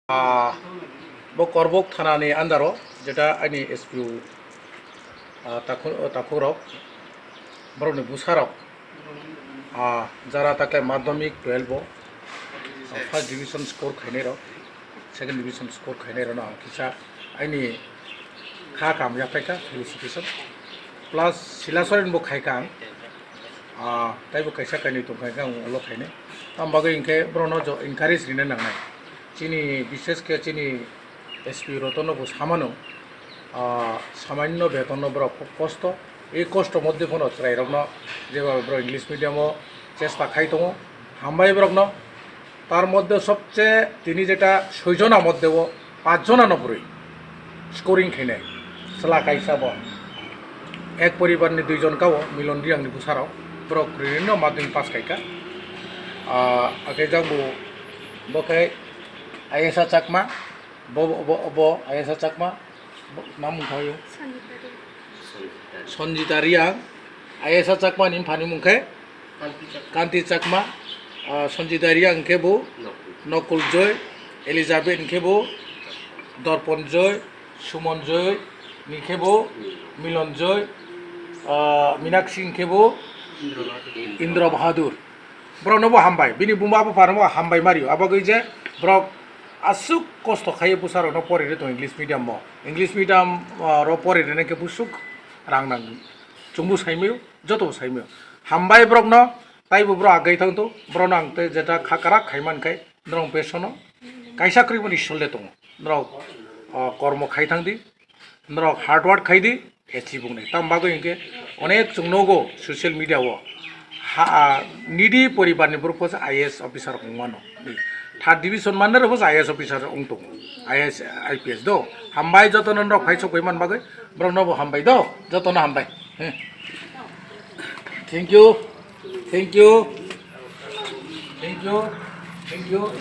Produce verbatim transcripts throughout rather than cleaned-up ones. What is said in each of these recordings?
Ah, bo Korbok thanani under o, jeta aini S P O, ah, takhu-, takhukrok, borokni bwsarok, ah, jara takle madhyamik twelve o, ah, first division score khainairok, second division score khainairokno ang kisa aini kha kam yaphaikha, felicitation. Plus Silasor bo khaikha ang, ah, taibo kaisa kainwi tongkha, ang ulo khainai. Tamo bagwi hinkhe borokno jo encourage rina nangnai. Chini, bishesh khe chini S P Rotonno bo samano, ah, samanyo betonno borok khub kosto. Ei kosto moddhe phano chwrairokno jeba borok English medium o chesta khai tongo, hambai borokno. Tar moddhe sobche tini jeta soi jona moddhe o pach jona no bwrwi scoring khainai. Chwla kaisa bo ek poribar ni dui jon ka o, Milon Riang ni bwsarok, borok rino madhyamik pass khaikha. Ah, akhe jang bo, bo khe Ayesa Chakma, bo, bo, bo, bo Ayesa Chakma, bo, nam wngkha o? Sanjita Riang. Sanjita Riang, Ayesa Chakma ni bupha ni mung khe Kanti Chakma, ah, Sanjita Riang hwnkhe bo Nokul Joy, Elizabeth hwnkhe bo Dorpon Joy, Suman Joy, ni khe bo Milon Joy, ah, Minakshi hwnkhe bo Indra Bahadur. Borokno bo hambai, bini buma bupharokno bo hambai mario. Abo bagwi je borok aswk kosto khaiwi bwsarokno poriri tongo English medium o. English medium, ah, ro poriri hwnkhe busuk rang nang. Chwngbo saimaio, jotobo saimaio. Hambai borokno, taibo borok agwi thang to, borokno ang tei jeta kha kwrak khai man khai, norok pesono kaisa kwrwimani solde tongo. Norok, o, kormo khai thang di, norok hard work khai di, achieve wngnai. Tamo bagwi hinkhe onek chwng nogo social media o, ha, a, needy poribar ni borok bo I A S officer wng mano. Third division manna rok bo I A S officer wng tongo, I A S, I P S do. Hambai jotono norok phai sok pai man bagwi, borokno bo hambai do, jotono hambai. He. Thank you, thank you, thank you, thank you.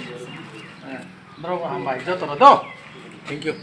Eh, norok bo hambai jotono do. Thank you.